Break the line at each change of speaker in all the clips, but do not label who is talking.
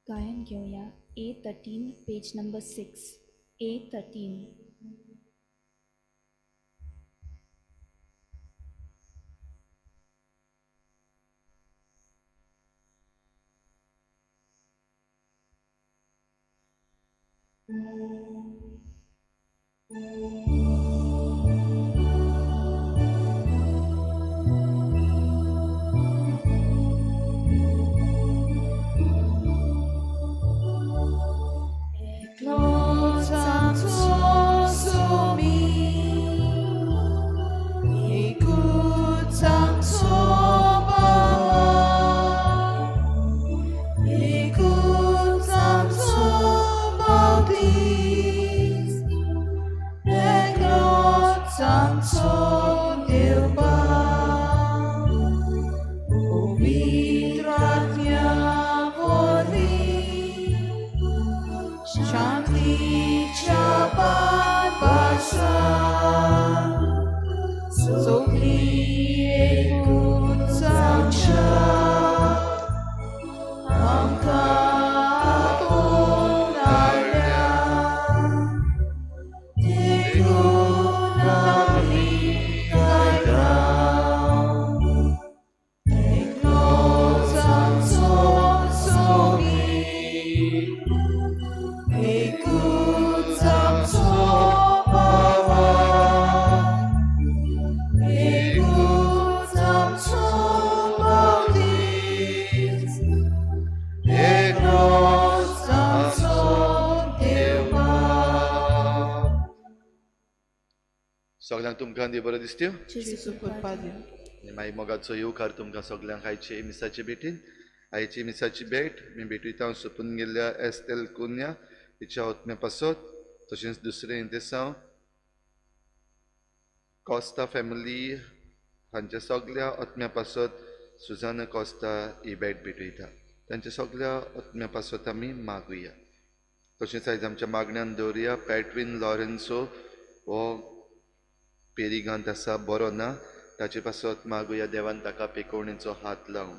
गायन घेवया A13 page number 6 A13.
सगळ्यांक तुमकां देव बरें दिसत्यो
आनी
मागीर मोगाचो येवकार तुमकां सगळ्यांक आयचे मिसाचे भेटीन. आयची मिसाची भेट मी भेटयता हांव सोंपून गेल्ल्या एस्तेल कुन्या हिच्या ओतम्या पासत, तशेंच दुसरें इंतेसांव कॉस्ता फॅमिली हांच्या सगळ्या ओतम्या पासत सुजाना कॉस्ता ही भेट भेटयता. तांच्या सगळ्या ओतम्या पासत आमी मागुया. तशेंच आयज आमच्या मागण्यान दवरुया पॅटवीन लॉरेन्सो हो पेरिगांत आसा, बरो ना, ताचे पासत मागुया देवान ताका पेकोवणेचो हात लावन.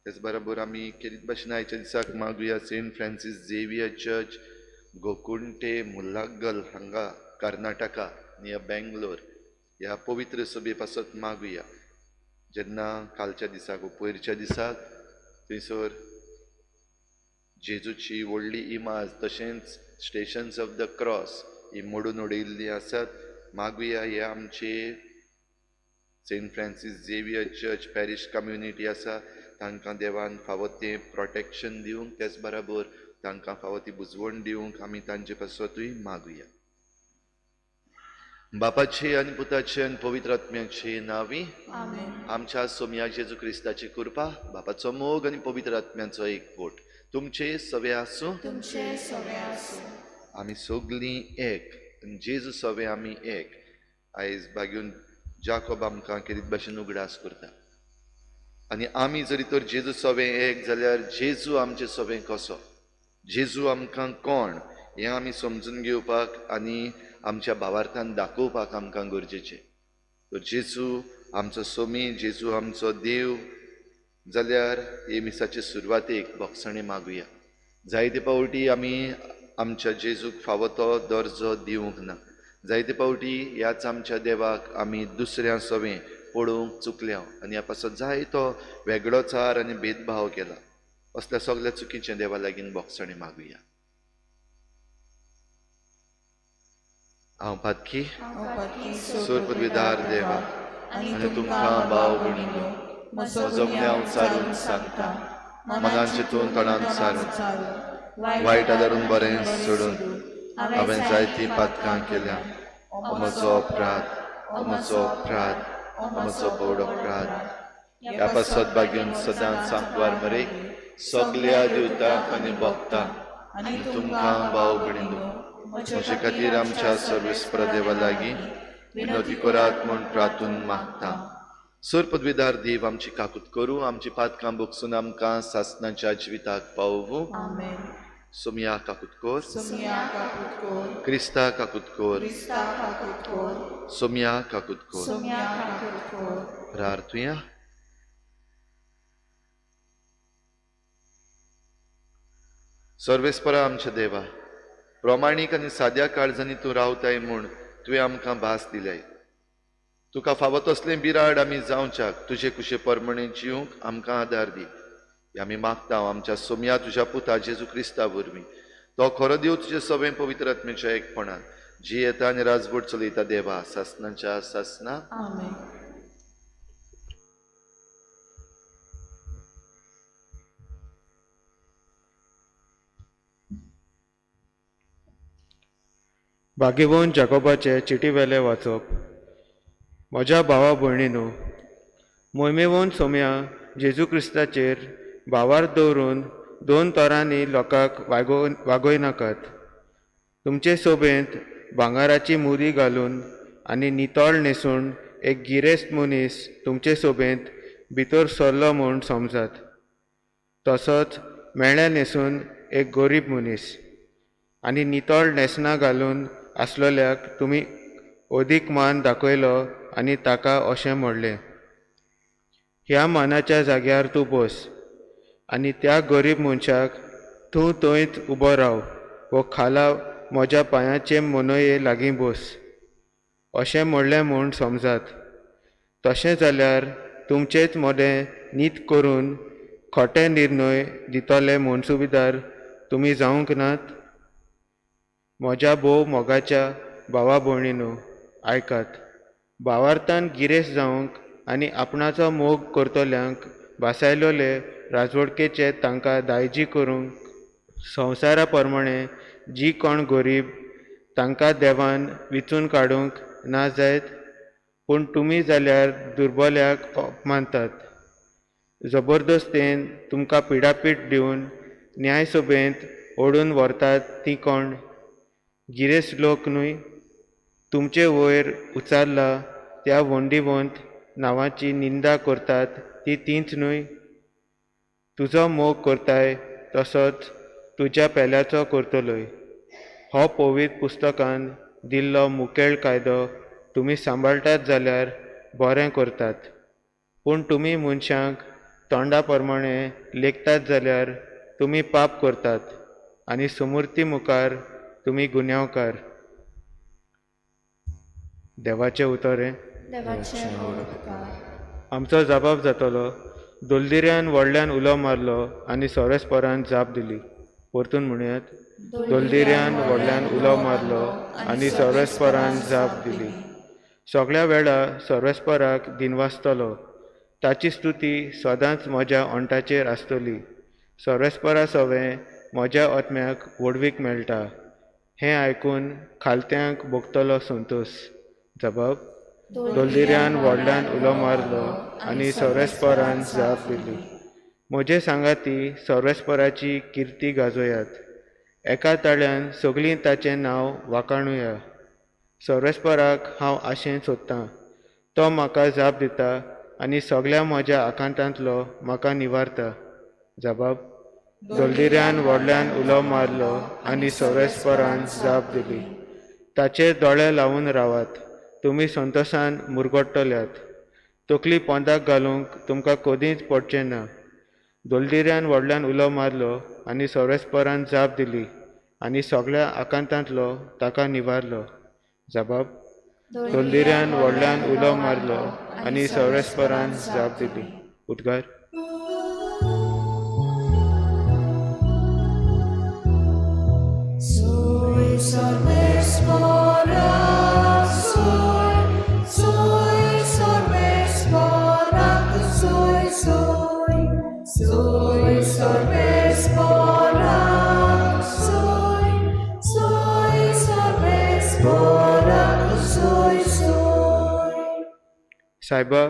तेच बरोबर आमी केरीत भाशेन आयच्या दिसाक मागुया Saint Francis Xavier church Gokunte Mullaggal हांगा कर्नाटका नियर बेंगलोर ह्या पवित्र सभे पासत मागुया. जेन्ना कालच्या दिसाक वो पयरच्या दिसाक थंयसर जेजूची व्हडली इमाज तशेंच स्टेशन्स ऑफ the cross ही मोडून उडयल्ली आसात. मागुया हे आमचे Saint Francis Xavier church parish community आसा तांकां देवान फावो तें प्रोटेक्शन दिवंक, तेच बराबर तांकां फावो ती बुजवण दिवंक आमी तांचे पासतूय मागुया. बापाचे आनी पुताचे आनी पवित्र आत्म्याचे नांवी आमच्या सोमया जेजू क्रिस्ताची कृपा, बापाचो मोग आनी पवित्र आत्म्याचो एकवट तुमचे सवे आसूं. आमी सगळीं एक, जेजू सवे आमी एक. आयज बागेवन जाकोब आमकां केरीत भाशेन उगडास करता आनी आमी जरी तर जेजू सवे एक जाल्यार जेजू आमचे सवे कसो, जेजू आमकां कोण हें आमी समजून घेवपाक आनी आमच्या भावार्थान दाखोवपाक आमकां गरजेचें. तर जेजू आमचो सोमी, जेजू आमचो देव जाल्यार हे मिसाचे सुरवातेक भोगसणें मागुया. जायते पावटी आमी आमच्या जेजूक फावो तो दर्जो दिवंक ना. जायते पावटी ह्याच आमच्या देवाक आमी दुसऱ्या सवें पळोवंक चुकल्या आनी ह्या पासत जायतो वेगळोचार आनी भेदभाव केला. असल्या सगळ्या चुकीचें देवा लागीं भोगसणें मागुया. हांव पातकी सूर पदवीदार देवा आनी तुमकां भाव भयणींनो म्हजो गुन्यांव सारून सांगता, मनान चिंतून तोंडान सारून वायट आदारून बरें सोडून हांवें जायतीं पातकां केल्या. म्हजो अपराध, म्हजो अपराध, म्हजो व्हड अपराध. ह्या पासत बागेवन सदांच सांकवार मरेक सगल्या दिवताक आनी भोगताक आनी तुमकां भाव भयणींनो म्हजे खातीर आमच्या सर्वेस्पर देवा लागीं विनवती करात म्हूण प्रार्थून मागता. सर पदवीदार देव आमची काकूत करूं, आमची पातकां भोगसून आमकां सासनाच्या जिविताक पावोवं. सोमया काकूत कर, क्रिस्ता काकूत कर, सोमया काकूत कर. प्रार्थुया. सर्वेस्परा आमच्या देवा, प्रमाणीक आनी साद्या काळजांनी तूं रावताय म्हूण तुवें आमकां भास दिल्याय. तुका फावो तसलें बिराड आमी जावच्याक तुजे कुशे परमणे जिवंक आमकां आदार दी. हे आमी मागता आमच्या सोमया तुज्या पुता जेजू क्रिस्ता वरवीं. तो खरो देव तुजे सगळें पवित्र आत्म्याच्या एकपणान जी येता आनी राजवट चलयता देवा सासनाच्या सासना.
आमेन.
भाग्यवंत जाकोबाचे चिटीवेले वाचप. म्हज्या भावा भयणीनो, मोहिमेवन सोम्या जेजू क्रिस्ताचेर भावार्थ दवरून दोन तरांनी लोकांक वागोयनाकात. तुमचे सोबेंत भांगराची मुदी घालून आनी नितळ न्हेसून एक गिरेस्त मनीस तुमचे सोबेंत भितर सरलो म्हूण समजात. तसोच मेळ्ळें न्हेसून एक गरीब मनीस आनी नितळ न्हेसणां घालून आसलेल्याक तुमी अदीक मान दाखयलो आनी ताका अशें म्हणलें, ह्या मानाच्या जाग्यार तूं बस, आनी त्या गरीब मनशाक तूं थंयच उबो राव वो खाला म्हज्या पांयाचे मनये लागीं बस अशें म्हणलें म्हूण समजात. तशें जाल्यार तुमचेच मदें नीत करून खोटे निर्णय दितले मनसुबीदार तुमी जावंक नात. म्हज्या भोव मोगाच्या भावा भयणीनो, आयकात. भावार्थान गिरेस्त जावंक आनी आपणाचो मोग करतल्यांक भासायलोले राजवडकेचे तांकां दायजी करूंक संवसारा प्रमाणे जी कोण गरीब तांकां देवान विचून काडूंक ना जायत, पूण तुमी जाल्यार दुर्बल्याक अपमानतात. जबरदस्तेन तुमकां पिडापीड दिवन न्यायसभेंत ओडून व्हरतात ती कोण? गिरेस्त लोक न्हय? तुमचे वयर उचारला त्या वंडीवंत नांवाची निंदा करतात ती तींच न्हय? तुजो मोग करताय तसोच तुज्या पेल्याचो करतलोय. हो पवित्र पुस्तकान दिल्लो मुखेल कायदो तुमी सांबाळटात जाल्यार बरें करतात, पूण तुमी मनशांक तोंडा प्रमाणे लेखतात जाल्यार तुमी पाप करतात आनी सुमूर्ती मुखार तुमी गुन्यांवकार. देवाचें उतर हें. आमचो जबाब जातलो. दोलदिऱ्यान व्हडल्यान उलो मारलो आनी सोरेस्परान जाप दिली. परतून म्हणयात, दोलदिऱ्यान व्हडल्यान उलो मारलो आनी सोरेस्परान जाप दिली. सगळ्या वेळा सोरेस्पराक दिनवासतलो, ताची स्तुती सदांच म्हज्या ओंठाचेर आसतली. सोरेस्परा सवें म्हज्या आत्म्याक व्हडवीक मेळटा. हें आयकून खालत्यांक भोगतलो संतोश. जबाब. दोलदिऱ्यान व्हडल्यान उलो मारलो आनी सर्वेस्परान जाप दिली. म्हजे सांगाती सर्वेस्पराची किर्ती गाजोयात, एका ताळ्यान सगळीं ताचें नांव वाखाणुया. सर्वेस्पराक हांव आशेन सोदतां, तो म्हाका जाप दिता आनी सगळ्या म्हज्या आकांतांतलो म्हाका निवारता. जबाब. दोलदिऱ्यान व्हडल्यान उलो मारलो आनी सर्वेस्परान जाप दिली. ताचेर दोळे लावन रावात, तुमी संतोशान मुरगट्टल्यात. तकली पोंदाक घालूंक तुमकां कदींच पडचें ना. दोलदिऱ्यान व्हडल्यान उलो मारलो आनी सर्वेस्परान जाप दिली आनी सगळ्या आकांतांतलो ताका निवारलो. जबाब. दोलदिऱ्यान व्हडल्यान उलो मारलो आनी सर्वेस्परान जाप दिली. उद्गार. सायबा,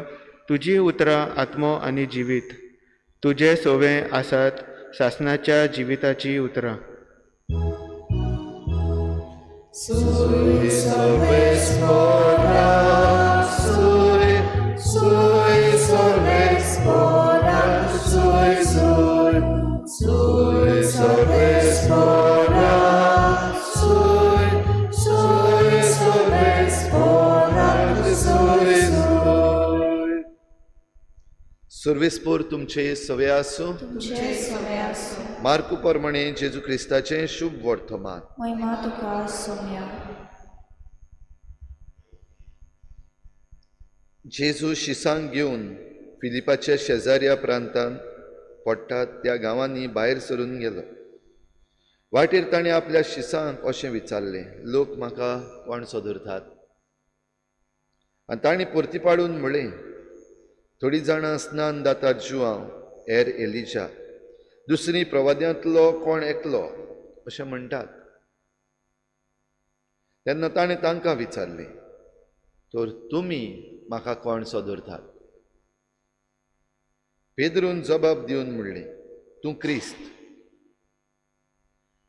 तुजी उतरां आत्मो आनी जिवीत, तुजे सोवे आसात सासनाच्या जिविताची उतरां.
सर्वेस्पोर तुमचे सवे आसूं. मार्कू प्रमाणे जेजू क्रिस्ताचें शुभ वर्तमान.
महिमा तुका सोम्या.
जेजू शिसांक घेवन फिलिपाच्या शेजाऱ्या प्रांतांत पडटात त्या गांवांनी भायर सरून गेलो. वाटेर ताणें आपल्या शिसांक अशें विचारलें, लोक म्हाका कोण सोदरतात? आनी ताणें परती पाडून म्हळें, थोडीं जाणां स्नान दातात जुआंव, हेर एलिजा, दुसरी प्रवाद्यांतलो कोण एकलो अशें म्हणटात. तेन्ना ताणें तांकां विचारलें, तर तुमी म्हाका कोण सोदरतात? पेद्रून जबाब दिवन म्हणलें, तूं क्रिस्त.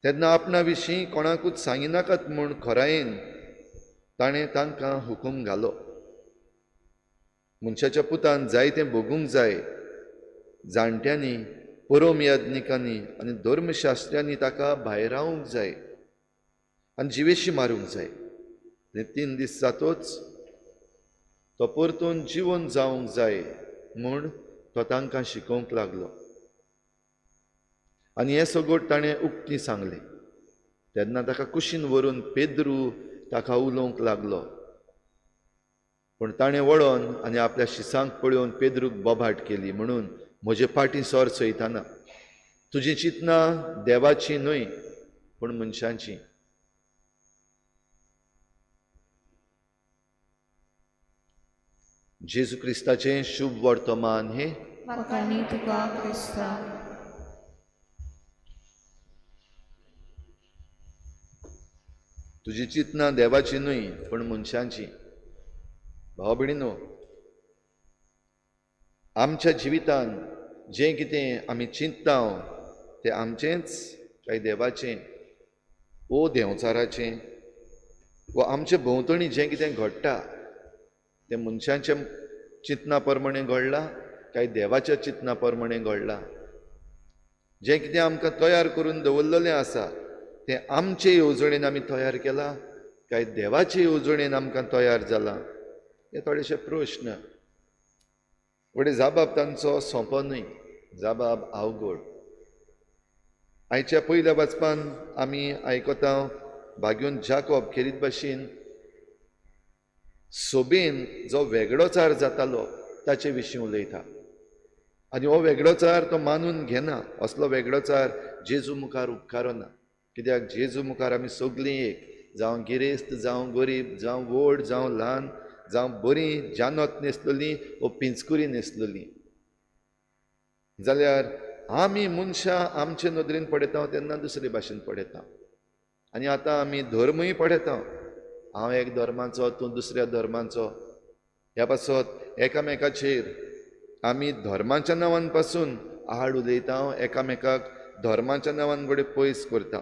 तेन्ना आपणा विशीं कोणाकूच सांगिनाकात म्हूण खरायेन ताणें तांकां हुकूम घालो. मनशाच्या पुतान जायतें भोगूंक जाय, जाणट्यांनी, परमयाज्ञिकांनी आनी धर्मशास्त्र्यांनी ताका भायरावंक जाय आनी जिवेशी मारूंक जाय. आनी 3 दीस जातोच तो परतून जिवन जावंक जाय म्हूण तो तांकां शिकोवंक लागलो. आनी हें सगळें ताणें उक्ती सांगलें. तेन्ना ताका कुशीन व्हरून पेद्रू ताका उलोवंक लागलो. पूण ताणें वळोन आनी आपल्या शिसांक पळोवन पेद्रूक बोभाट केली, म्हणून म्हजे फाटीं सर चोयताना, तुजी चिंतनां देवाची न्हय पूण मनशांची. जेजू क्रिस्ताचें शुभ वर्तमान हें.
तुका क्रिस्ता.
तुजी चिंतनां देवाची न्हय पूण मनशांची. भाव भयणीनो, आमच्या जिवितान जें कितें आमी चिंतता तें आमचेंच काय देवाचें ओ देंवचाराचें वा आमचे भोंवतणी जें कितें घडटा तें मनशांच्या चिंतना प्रमाणे घडलां काय देवाच्या चिंतना प्रमाणे घडलां? जें कितें आमकां तयार करून दवरलेलें आसा तें आमचे येवजणेन आमी तयार केलां काय देवाचे येवजणेन आमकां तयार जालां? हे थोडेशे प्रश्न. व्हडे जाबाब तांचो सोंपो न्हय, जाबाब अवघड. आयच्या पयल्या वाचपान आमी आयकता भाग्योन जाकोब खेरीत भाशेन सोबेन जो वेगळोचार जातालो ताचे विशीं उलयता. आनी हो वेगळोचार तो मानून घेना. असलो वेगळोचार जेजू मुखार उपकारना. कित्याक जेजू मुखार आमी सगळीं एक, जावं गिरेस्त, जावं गरीब, जावं व्हड, जावं ल्हान, जावं बरी जानत न्हेसलेली वो पिंचकुरी न्हेसलेली. जाल्यार आमी मनशां आमचे नदरेन पळयता तेन्ना दुसरे भाशेन पळयता. आनी आतां आमी धर्मूय पळयता. हांव एक धर्माचो, तूं दुसऱ्या धर्माचो. ह्या पासत एकामेकाचेर आमी धर्माच्या नांवान पासून आड उलयता, एकामेकाक धर्माच्या नांवान घडये पयस करता.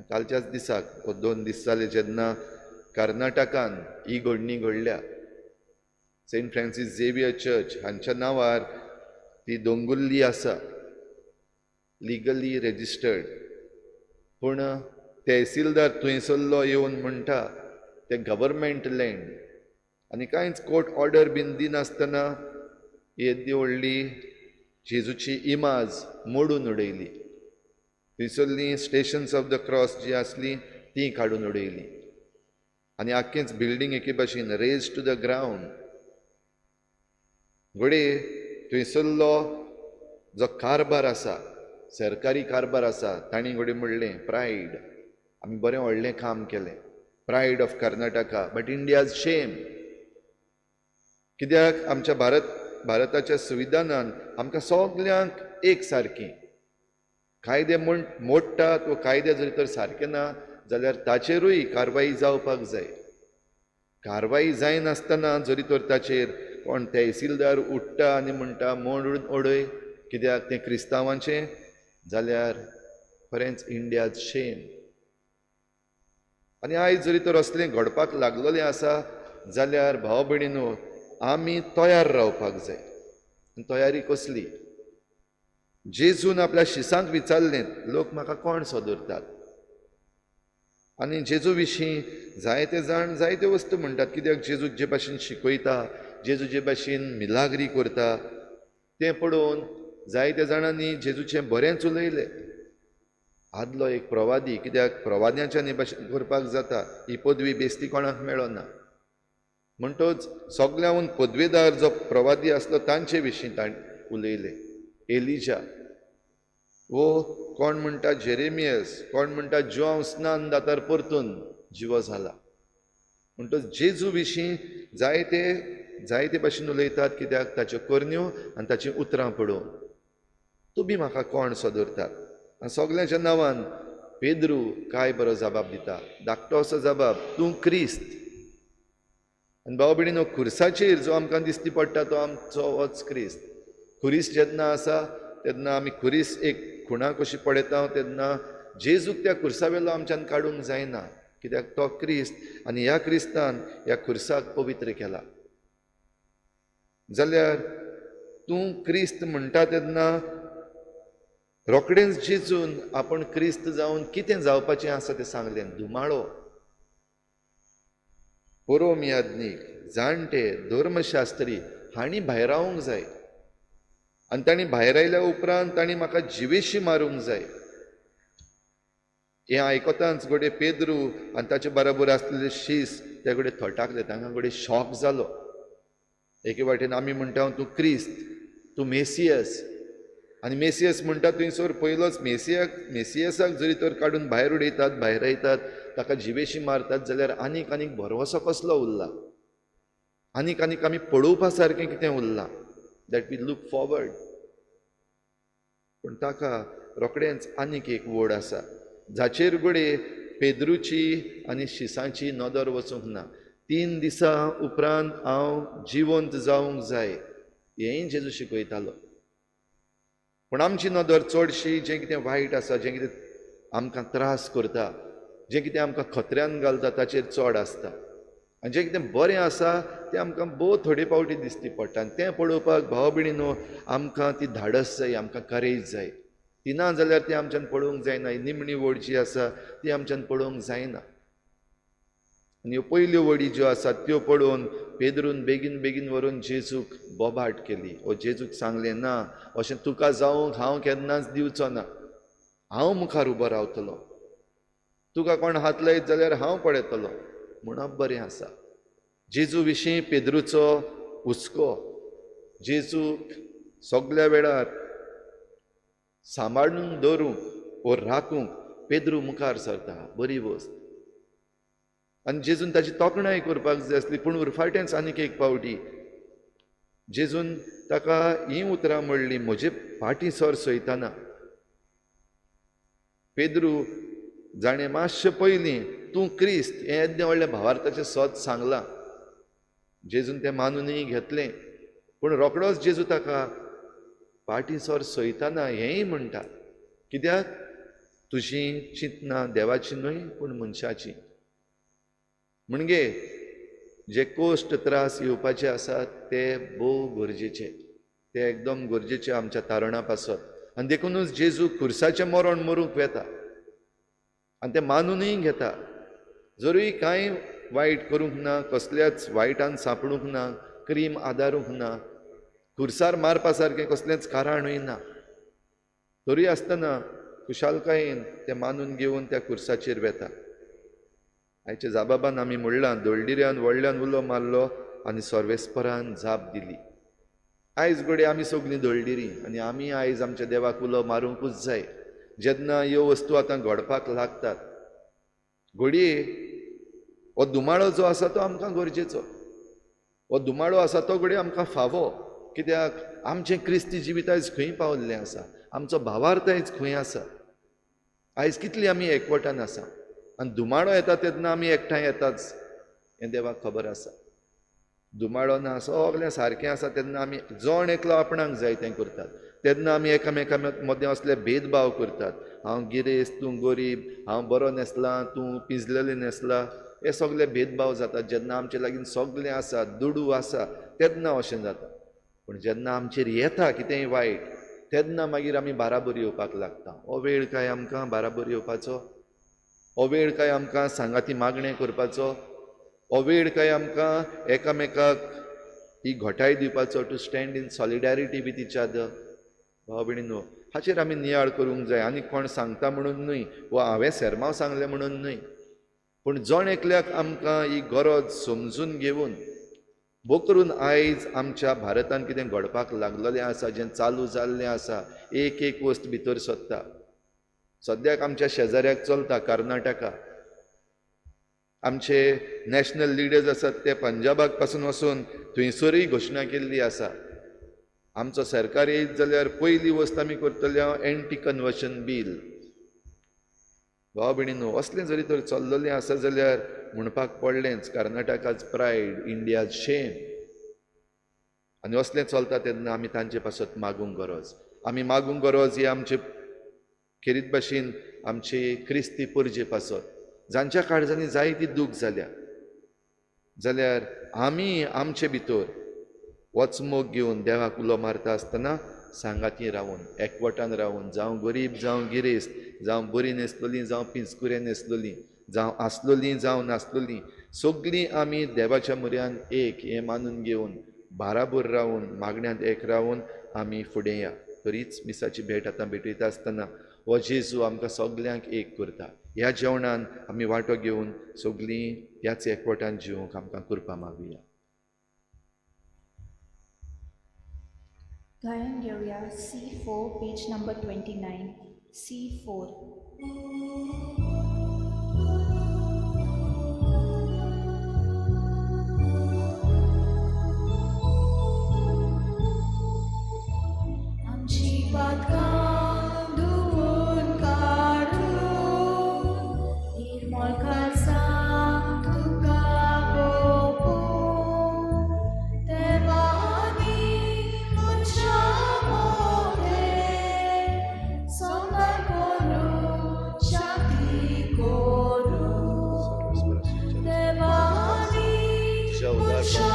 कालच्याच दिसाक 2 दीस जाले जेन्ना कर्नाटकान ही घडणी घडल्या. सेंट फ्रांसीस झेवियर चर्च हांच्या नांवार ती दोंगुल्ली आसा, लिगली रेजिस्टर्ड. पूण तहसीलदार थंयसरलो येवन म्हणटा तें गव्हर्मेंट लँड, आनी कांयच कोर्ट ऑर्डर बीन दिनासतना येदी व्हडली जेजूची इमाज मोडून उडयली. थंयसरलीं स्टेशन्स ऑफ the cross जी आसली ती काडून उडयली आनी आख्खेंच बिल्डींग एके भाशेन रेज टू the ground. घडये थंयसरलो जो कारभार आसा, सरकारी कारभार आसा, तांणी घडये म्हणलें प्रायड, आमी बरें व्हडलें काम केलें, pride of Karnataka, but India's shame. कित्याक आमच्या भारताच्या संविधानान आमकां सगल्यांक एक सारकी कायदे म्हूण मोडटात वा कायदे जरी तर सारके ना जाल्यार ताचेरूय कारवाई जावपाक जाय. कारवाई जायनासतना जरी तर ताचेर कोण तहसीलदार उठ्ठा आनी म्हणटा मोडून उडय कित्याक तें क्रिस्तांवांचें, जाल्यार खरेंच इंडियाज शेम. आनी आयज जरी तर असलें घडपाक लागलेलें आसा जाल्यार भाव भयणीनो आमी तयार रावपाक जाय. तयारी कसली? जेजून आपल्या शिसांक विचारलें, लोक म्हाका कोण सोदरतात? आनी जेजू विशीं जायते जाण जायत्यो वस्तू म्हणटात. कित्याक जेजू जे भाशेन शिकयता, जेजू जे भाशेन मिलाग्री करता तें पळोवन जायत्या जाणांनी जेजूचें बरेंच उलयलें. आदलो एक प्रवादी, कित्याक प्रवाद्यांच्या भाशेन करपाक जाता, ही पदवी बेस्ती कोणाक मेळना, म्हणटच सगळ्याहून पदवेदार जो प्रवादी आसलो तांचे विशीं ताणें उलयलें. एलिजा वो कोण म्हणटा जेरेमियस, कोण म्हणटा जुआंव स्नान दातार परतून जिवो जाला. म्हणटच जेजू विशीं जायते जायते भाशेन उलयतात, कित्याक ताच्यो करण्यो आनी ताचीं उतरां पळोवन. तुमी म्हाका कोण सो धरतात? आनी सगल्यांच्या नांवान पेद्रू काय बरो जबाब दिता, धाकटो असो जबाब, तूं क्रिस्त. आनी भाव भयणीनो, खुर्साचेर जो आमकां दिसती पडटा तो आमचो होच क्रिस्त. खुरीस जेन्ना आसा तेन्ना आमी खुरीस एक खुणा कशी पळयता तेन्ना जेजूक त्या खुर्सा वेलो आमच्यान काडूंक जायना, कित्याक तो क्रिस्त आनी ह्या क्रिस्तान ह्या खुर्साक पवित्र केला. जाल्यार तूं क्रिस्त म्हणटा तेन्ना रोखडेंच जेजून आपूण क्रिस्त जावन कितें जावपाचें आसा तें सांगलें. धुमाळो, परोम याज्ञीक, जाणटे, धर्मशास्त्री हांणी भायरावंक जाय आनी तांणी भायर आयल्या उपरांत तांणी म्हाका जिवेशी मारूंक जाय. हें आयकतांच घडये पेद्रू आनी ताचे बराबर आसलेले शीस ते घडये थटाकले, तांकां घडये शॉक जालो. एके वाटेन आमी म्हणटा तूं क्रिस्त, तूं मेसियस, आनी मेसियस म्हणटा थंयसर पयलोच मेसियसाक जरी तर काडून भायर उडयतात, भायर आयतात, ताका जिवेशी मारतात, जाल्यार आनीक आनीक भरवंसो कसलो उरला, आनीक आनीक आमी पळोवपा सारकें कितें उरलां, that we look forward. पूण ताका रोखडेंच आनीक एक वड आसा जाचेर घडये पेद्रूची आनी शिसांची नदर वचूंक ना. 3 दिसां उपरांत हांव जिवंत जावंक जाय हेंय जेजू शिकयतालो. पूण आमची नदर चडशी जें कितें वायट आसा, जें कितें आमकां त्रास करता, जें कितें आमकां खतऱ्यान घालता ताचेर चड आसता, आनी जें कितें बरें आसा तें आमकां भोव थोडे फावटी दिसती पडटा. आनी तें पळोवपाक भाव भयणीनो आमकां ती धाडस जाय, आमकां करेज जाय. ती ना जाल्यार ती आमच्यान पळोवंक जायना. ही निमणी वड जी आसा ती आमच्यान पळोवंक जायना. आनी ह्यो पयल्यो वडी ज्यो आसात त्यो पळोवन पेद्रून बेगीन बेगीन व्हरून जेजूक बोबाट केली. ओ जेजूक सांगलें, ना, अशें तुका जावंक हांव केन्नाच दिवचो ना, हांव मुखार उबो रावतलो, तुका कोण हात लायत जाल्यार हांव पळयतलो म्हणप बरें आसा. जेजू विशीं पेद्रूचो हुस्को, जेजूक सगल्या वेळार सांबाळून दवरूंक वो राखूंक पेद्रू मुखार सरता, बरी वस्त. आनी जेजून ताची तोखणाय करपाक जाय आसली, पूण उरफाटेंच आनीक एक पावटी जेजून ताका हीं उतरां म्हणलीं, म्हजे फाटीं सर सोयताना. पेद्रू जाणें मातशें पयलीं तूं क्रिस्त हें येद्दें व्हडलें भावार्थाचें सत सांगलां, जेजून तें मानूनय घेतलें, पूण रोखडोच जेजू ताका फाटीं सर सोयताना हेंय म्हणटा, कित्याक तुजीं चिंतनां देवाची न्हय पूण मनशाची. म्हणजे जे कोश्ट त्रास येवपाचे आसात ते भोव गरजेचे, ते एकदम गरजेचे आमच्या तारणा पासत. आनी देखुनूच जेजू खुर्साचें मरण मरूंक वेता आनी तें मानूनय घेता. जरूय कांय वायट करूंक ना, कसल्याच वायटान सांपडूंक ना, क्रीम आदारूंक ना, खुर्सार मारपा सारकें कसलेंच कारणूय ना, तरी आसतना खुशालकायेन तें मानून घेवन त्या खुर्साचेर वेता. आयच्या जाबाबान आमी म्हणलां, दळडिऱ्यान व्हडल्यान उलो मारलो आनी सर्वेस्परान जाप दिली. आयज घडये आमी सगळीं दळडिरी आनी आमी आयज आमच्या देवाक उलो मारूंकूच जाय. जेन्ना ह्यो वस्तू आतां घडपाक लागतात, घडये हो धुमाळो जो आसा तो आमकां गरजेचो, हो धुमाळो आसा तो घडये आमकां फावो, कित्याक आमचें क्रिस्ती जिवीत आयज खंय पावल्लें आसा, आमचो भावार्थ आयज खंय आसा, आयज कितली आमी एकवटान आसा. आनी धुमाळो येता तेन्ना आमी एकठांय येताच हें देवाक खबर आसा. धुमाळो ना, सगळें सारकें आसा तेन्ना आमी जण एकलो आपणाक जाय तें करतात, तेन्ना आमी एकामेकां मदें असले भेदभाव करतात, हांव गिरेस्त तूं गरीब, हांव बरो न्हेसलां तूं पिंजलेलें न्हेसलां, हे सगळे भेदभाव जातात. जेन्ना आमचे लागीं सगळें आसा, दुडू आसा, तेन्ना अशें जाता. पूण जेन्ना आमचेर येता कितेंय वायट तेन्ना मागीर आमी बाराबर येवपाक लागता. हो वेळ काय आमकां बाराबर येवपाचो, हो वेळ काय आमकां सांगाती मागणें करपाचो, हो वेळ काय आमकां एकामेकाक ही घटाय दिवपाचो, to stand in solidarity with each other. भाव भयणींनो, हाचेर आमी नियाळ करूंक जाय. आनी कोण सांगता म्हणून न्हय वा हांवें सेरमांव सांगलें म्हणून न्हय, पूण जण एकल्याक आमकां ही गरज समजून घेवन भोव करून आयज आमच्या भारतान कितें घडपाक लागलेलें आसा, जें चालू जाल्लें आसा, एक एक वस्त भितर सोदता. सद्याक आमच्या शेजाऱ्याक चलता कर्नाटका, आमचे नॅशनल लिडर्स आसात ते पंजाबाक पासून वचून थंयसरूय घोशणा केल्ली आसा. आमचो सरकार येयत जाल्यार पयली वस्त आमी करतले एंटी कन्वर्शन बील. भाव भयणींनो, असलें जरी तर चल्लेलें आसा जाल्यार म्हणपाक पडलेंच कर्नाटकाच प्रायड, इंडियाज शेम. आनी असलें चलता तेन्ना आमी तांचे पासत मागूंक गरज, आमी मागूंक गरज ही आमचे खेरीत भाशेन आमचे क्रिस्ती परजे पासत जांच्या काळजांनी जायती दूख जाल्या. जाल्यार आमी आमचे भितर वचमोग घेवन देवाक उलो मारता आसतना सांगाती रावन, एकवटान रावन, जावं गरीब जावं गिरेस्त, जावं बरी न्हेसलोलीं जावं पिंजकुरे न्हेसलोलीं, जावं आसलोलीं जावं नासलोलीं, सगळीं आमी देवाच्या म्हऱ्यान एक हें मानून घेवन बाराबर रावन मागण्यांत एक रावन आमी फुडें या. तरीच मिसाची भेट आतां भेटयता आसतना हो जेजू आमकां सगल्यांक एक करता. ह्या जेवणान आमी वांटो घेवन सगळीं ह्याच एकवटान जिवंक आमकां कृपा मागुया.
गायन घेवया C4 page number 29. C4.
आमची पातकां धुवून काडून निर्मळ काळजान तुका ओंपून देवा आनी मनशा मोदें सोंदां करूं शांती करूं देवा आनी मनशा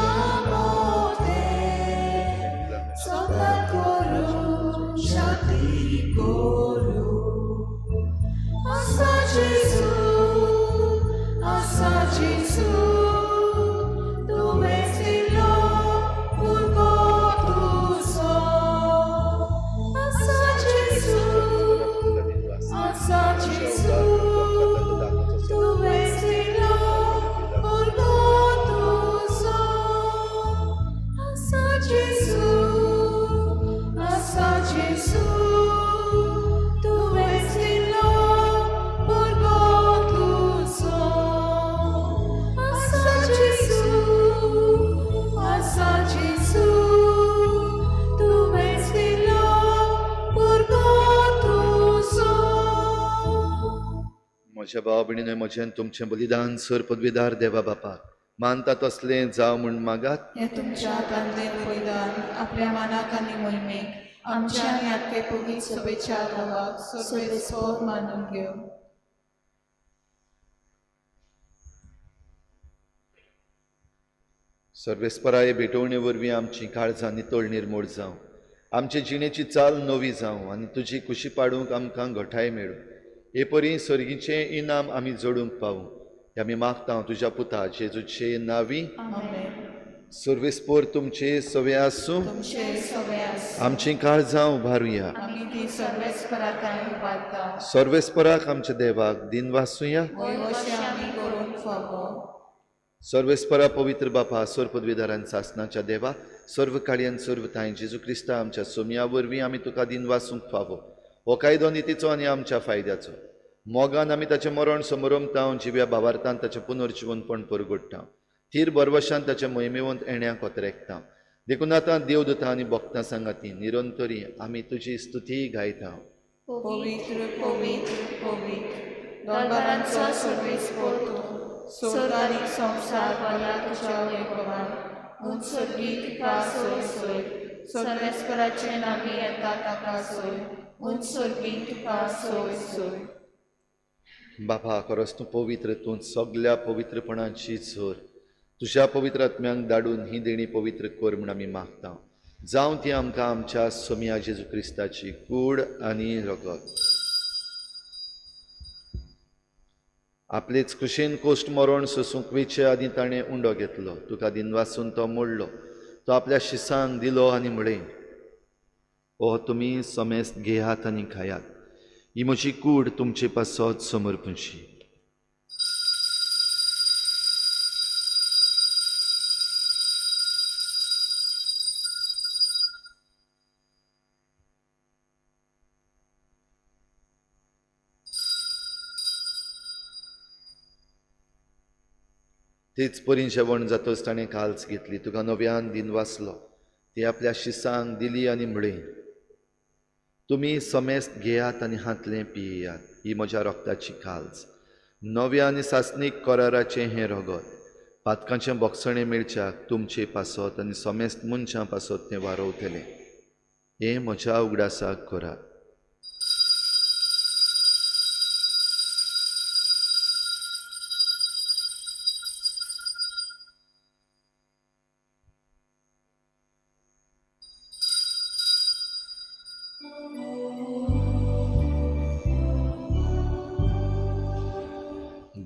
मोदें सोंदां करूं शांती करूं. आसा जेजू, आसा जेजू, तुवें दिलो भुरगो तुजो. आसा जेजू, आसा जेजू, तुवें दिलो भुरगो तुजो. आसा जेजू, आसा जेजू, तुवें दिलो भुरगो तुजो. आसा जेजू, आसा जेजू, तुवें दिलो भुरगो तुजो.
म्हज्या भाव भयणींनो, म्हजें तुमचें बलिदान सर पदवीदार देवा बापाक मानता तसलें जावं म्हूण मागात.
हें तुमच्या हातांतलें बलिदान आपल्या मनाक आनी मोहिमेक आमच्या आनी आख्खे पवित्र सभेच्या गांवाक सर्वेस्पोर मानून घेवं.
सर्वेस्पराय भेटवणे वरवीं आमची काळजां नितळ निर्मूळ जावं, आमचे जिणेची चाल नवी जावं आनी तुजी कुशी पाडूंक आमकां घटाय मेळूं. हे परी सर्गीचें इनाम आमी जोडूंक पावूं हे आमी मागता तुज्या पुता जेजूचे नांवी.
आमेन.
सर्वेस्पोर तुमचे सवे आसूं.
तुमचे सवे आसूं.
आमचीं काळजां उबारुया.
आमी ती सर्वेस्पराक उबारता.
सर्वेस्पराक आमच्या देवाक दिनवासुया.
वय अशें आमी करूंक फावो.
सर्वेस्परा पवित्र बापा, सर्व पदवीदारान सासनाच्या देवा, सर्व काळयान सर्व थांय जेजू क्रिस्ता आमच्या सोमया वरवीं आमी तुका दिनवासूंक फावो. हो कायदो नितीचो आनी आमच्या फायद्याचो. मोगान आमी ताचें मरण समरमता, जिव्या भावार्थान ताचें पुनर्जिवनपण परगडटा, थीर बरवशान ताचें मोहिमेवंत येण्याक ओतरेकता. देखून आतां देवदूतां आनी भक्तां सांगाती निरंतरी आमी तुजी स्तुती गायता.
पवित्र पवित्र पवित्र दरबारांचो सर्वेस्पोर तूं, स्वर्ग आनी संवसार भरला तुज्या वैभवान. उंच सर्गी तुका सोय सोय, सर्वेस्पराचे नामी येता ताका सोय, उंच सर्गी तुका सोय सोय.
बापा, खरोच तूं पवित्र, तूं सगल्या पवित्रपणाची झर. तुज्या पवित्र आत्म्यांक धाडून ही देणी पवित्र कर म्हूण आमी मागता. जावं ती आमकां आमच्या सोमया जेजू क्रिस्ताची कूड आनी रगत. आपलेच कुशीन कोश्ट मरण सोसूंक वेचे आदीं ताणें उंडो घेतलो, तुका दिनवासून तो मोडलो, तो आपल्या शिसांक दिलो आनी म्हळें, हो तुमी समेस्त घेयात आनी खायात. ही म्हजी कूड तुमचे पासत समर्पणशी. तेच परीन जेवण जातच ताणें काल्स घेतली, तुका नव्यान दिन वाचलो, ती आपल्या शिसांक दिली आनी म्हळें, तुमी समेस्त घेयात आनी हांतलें पियेयात. ही म्हज्या रोगताची काल्स, नव्या आनी सासणीक कराराचें हें रगत. पातकांचें बोगसणें मेळच्याक तुमचे पासत आनी समेस्त मनशां पासत तें वारोवतलें. हें म्हज्या उगडासाक करात.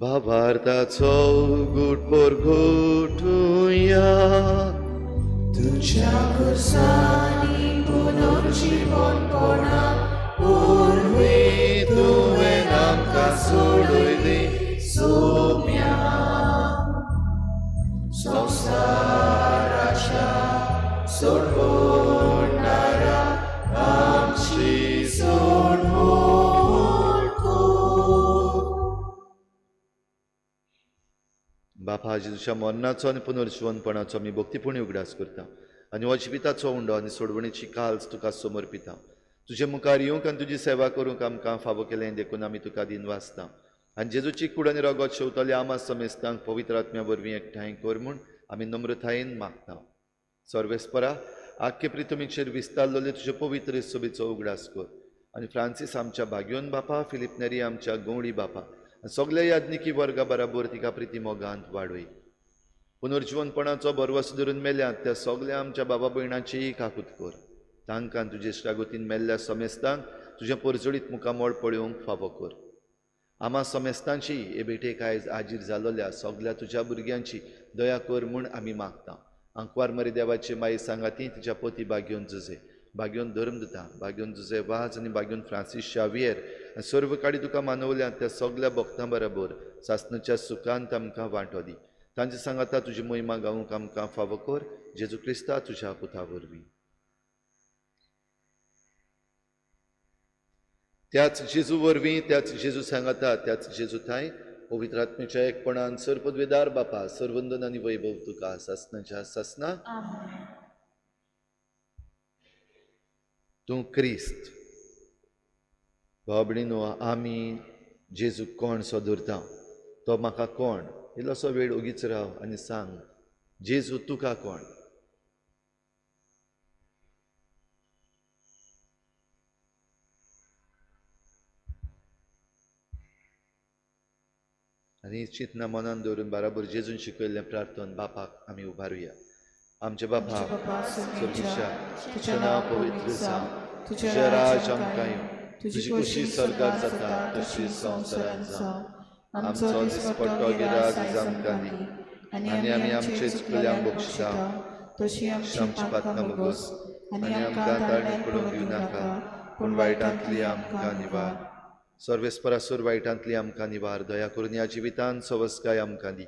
भावार्थाचो गुटपोर घोटुया,
तुज्या खुर्सांनी पुनर्जिवनपणा
पुर्वी तुवें आमकां सोडयली
सोम्या संवसाराच्या सोडवणारा
आमची
सोडवण कर.
बापा, जेजूच्या मरणाचो आनी पुनर्जिवनपणाचो आमी भक्तीपुणी उगडास करता आनी हो जिविताचो उंडो आनी सोडवणेची काल्स तुका समर्पिता. तुजे मुखार येवंक आनी तुजी सेवा करूंक आमकां फावो केलें देखून आमी तुका दिनवासता. आनी जेजूची कूड आनी रगत शेवतले आमा समेस्तांक पवित्र आत्म्या वरवीं एकठांय कर म्हूण आमी नम्रतायेन मागता. सर्वेस्परा, आख्खे प्रितमीचेर विस्तारलेले तुजे पवित्र सभेचो उगडास कर आनी फ्रांसीस आमच्या भाग्योन बापा, फिलीप नेरी आमच्या गवळी बापा, सगल्या याज्ञिकी वर्गा बराबर तिका प्रिती मोगांत वाडय. पुनर्जिवनपणाचो भरवस धरून मेल्यात त्या सगल्या आमच्या बाबा भयणाचीय काकूत कर. तांकां तुजे श्रागोतीन मेल्ल्या समेस्तांक तुजें परजळीत मुखामळ पळोवंक फावो कर. आमा समेस्तांची हे भेटेक आयज आजीर जालोल्या सगल्या तुज्या भुरग्यांची दया कर म्हूण आमी मागता. आंकवार मरी देवाची माई सांगाती तिच्या पती बाग्योन जुजे, बाग्योन धर्मदूता, बाग्योन जुजे वाज आनी बाग्योन फ्रांसीस शावियर आनी सर्व काडी तुका मानवल्या त्या सगल्या भक्तां बराबर सासणाच्या सुखांत आमकां वांटो दी. तांचे सांगाता तुजी महिमा गावंक आमकां फावो कर, जेजू क्रिस्ता तुज्या पुता वरवीं. त्याच जेजू वरवीं, त्याच जेजू सांगाता, त्याच जेजू थांय पवित्र आत्म्याच्या एकपणान सर्वपदवेदार बापा, सर्वंदन आनी वैभव तुका सासणाच्या सासना. तूं क्रिस्त. बाबडीनो, आमी जेजू कोण सो धरता तो म्हाका कोण, इल्लोसो वेळ ओगीच राव आनी सांग, जेजू तुका कोण. आनी चिंतना मनान दवरून बराबर जेजून शिकयल्लें प्रार्थन बापाक आमी उबारुया. आमचे बापा स्वर्गीच्या, तुजें नांव पवित्र जावं, तुजें राज आमकां येवं, तुजी खुशी स्वर्गात जाता तशी संवसारांत जावं. आमचो दिसपट्टो गिराज आमकां दी आनी आमी आमचे चुकल्यांक बक्षिता
तशी
आमची पातकां भोगोस आनी आमकां ताळणी पडूंक दिवं नाका, पूण वायटांतली आमकां निवार. सर्वेस्परासूर वायटांतली आमकां निवार. दया करून ह्या जिवितांत सवस्काय आमकां दी.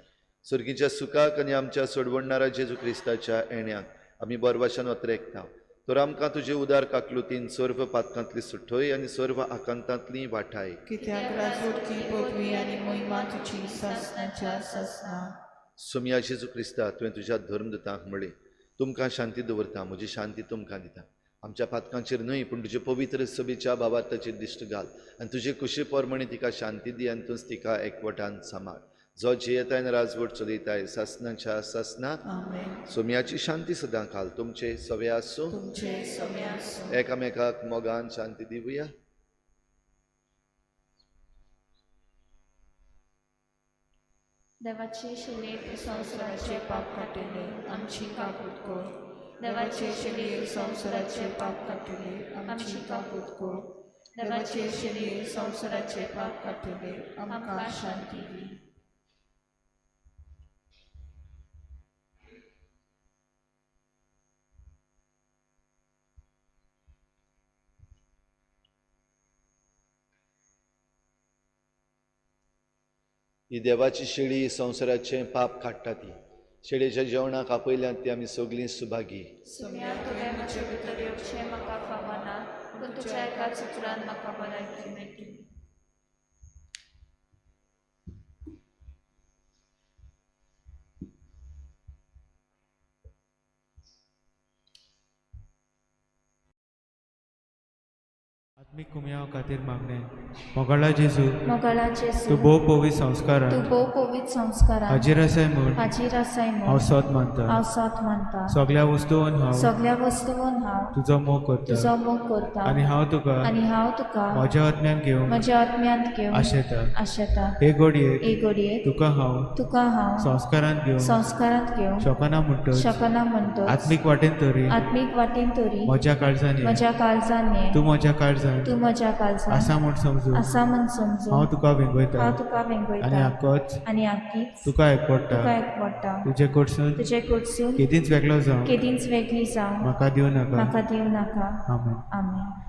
सर्गीच्या सुखाक आनी आमच्या सोडवणणारा जेजू क्रिस्ताच्या येण्याक आमी बरवाशान अत्रेकता. तर आमकां तुजे उदार काकलुतीन सर्व पातकांतली सुठय आनी सर्व आकांतांतली वाठाय.
कित्याक राजवटकी पदवी आनी महिमा तुजी सासणाच्या सासणा.
सोमया जेजू क्रिस्ता, तुवें तुज्या धर्मदूतांक म्हळें, तुमकां शांती दवरता, म्हजी शांती तुमकां दिता. आमच्या पातकांचेर न्हय पूण तुजे पवित्र सभेच्या भावार्थाचेर दिश्ट घाल आनी तुजे कुशी प्रमाणे तिका शांती दी आनी तूंच तिका एकवटान सांबाळ. जो जियेताय आनी राजवट चलयताय सासणाच्या सासना. सोम्याची शांती सदां काल तुमचे सवे आसूं. एकामेकाक मोगान शांती दिवया.
देवाचे शिलेर
संवसाराचे पाप काडटले आमची काकूत कर. देवाचे शिलेर संवसाराचे पाप काडटले आमची काकूत कर. देवाचे शिलेर संवसाराचे पाप काडटले आमकां शांती दी.
ही देवाची शेळी संवसाराचें पाप काडटा ती शेळयेच्या जेवणाक आपयल्यात ती आमी सगळीं सुभागी.
सुम्या तुवें म्हजे भितर येवचें म्हाका फावना, पूण तुज्या एकाच उतरान म्हाका भलायकी मेळटली.
आत्मीक कुमयाव खातीर मागणें. मोगाळा जेजू,
मोगाळा जेजू,
तूं भोव पवित्र संस्कारान,
तूं भोव पवित्र संस्कारान
हाजीर आसाय म्हूण
हाजीर आसाय म्हूण
हांव सोद मानता.
हांव सोद मानता.
सगळ्या वस्तून हांव
सगळ्या वस्तून हांव
तुजो मोग करता,
तुजो मोग करता
आनी हांव तुका
आनी हांव तुका
म्हज्या आत्म्यान घेवंक
म्हज्या आत्म्यांत घेवंक
आशेता.
आशेता.
हे घडयेक
हे घडयेक
तुका हांव
तुका हांव
संस्कारांत घेवंक
संस्कारांत घेवंक
शकना म्हणटच
शकना म्हणटच
आत्मीक वाटेन तरी
आत्मीक वाटेन तरी
म्हज्या काळजान ये.
म्हज्या काळजान ये.
तूं म्हज्या काळजान
तूं म्हज्या काळजान
आसा म्हूण समजून
आसा म्हूण समजून
हांव तुका वेंगयता
हांव तुका वेंगयता
आनी आकोच
आनी आकीच
तुका एकवडटा.
तुका एकवडटा.
तुजे कडसून
तुजे कडसून
केदींच वेगळो जावं
केदींच वेगळी जावं
म्हाका दिवं नाका.
म्हाका दिवं नाका.
आमेन.
आमेन.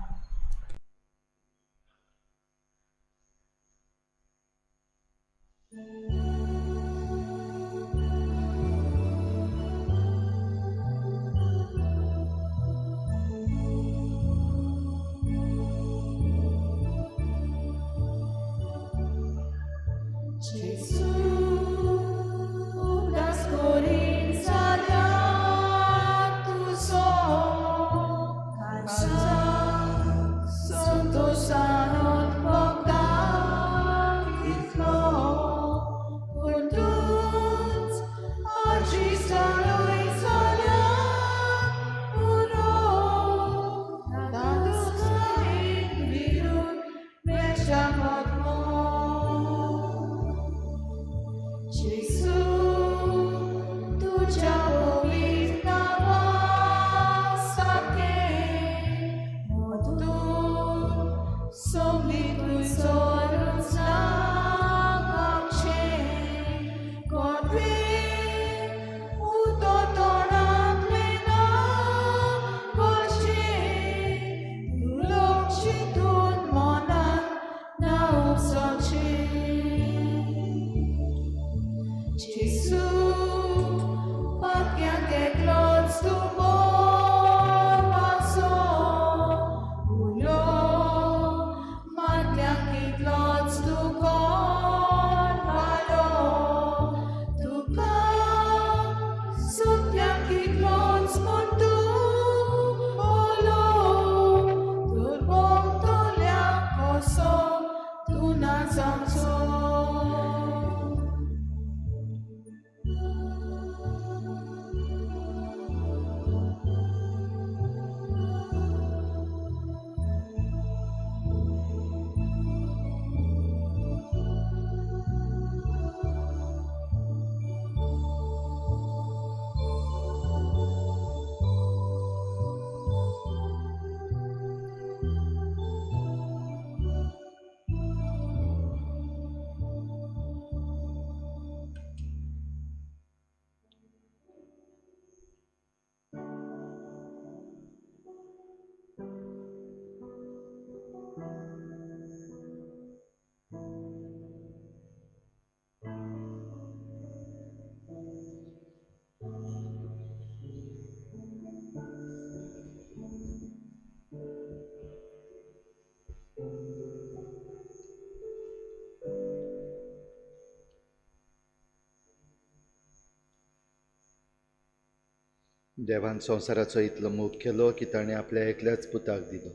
देवान संवसाराचो इतलो मोग केलो की ताणें आपल्या एकल्याच पुताक दिलो.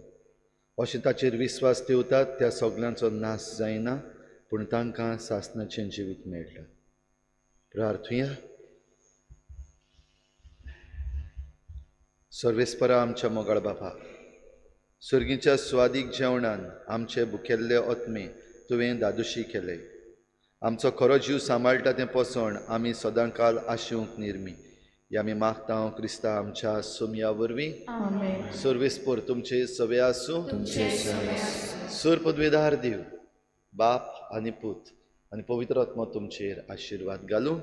अशें ताचेर विस्वास ठेवतात त्या सगल्यांचो नाश जायना, पूण तांकां सासणाचें जिवीत मेळटा. प्रार्थुया. सर्वेस्परा आमच्या मोगाळ बापा, सर्गीच्या स्वादीक जेवणान आमचे भुकेल्ले आत्मे तुवें दादोशी केले. आमचो खरो जीव सांबाळटा तें पोसण आमी सदांकाल आशेवंक निर्मी. या आमी मागता क्रिस्ता आमच्या सोमया वरवीं. सर्वेस्पर तुमचे सवे आसूं. सूर पदवेदार देव बाप आनी पूत आनी पवित्र आत्मो तुमचेर आशिर्वाद घालूं.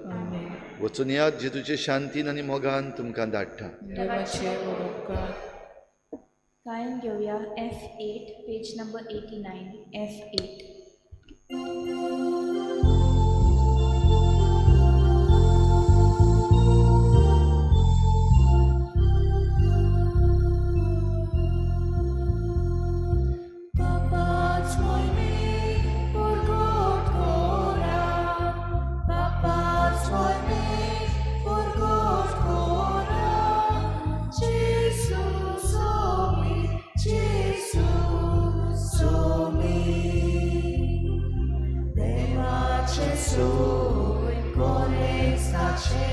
वचून यात जेजूचे शांतीन आनी मोगान तुमकां धाडटा.
गायन घेवया F8 page number 89 F8.
सोय कोरेसाचे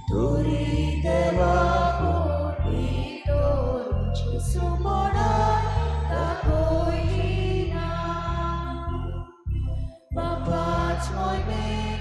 तुरी देवा कोणी जेसू म्हणून दाखयली ना. बापाच मोहिमेन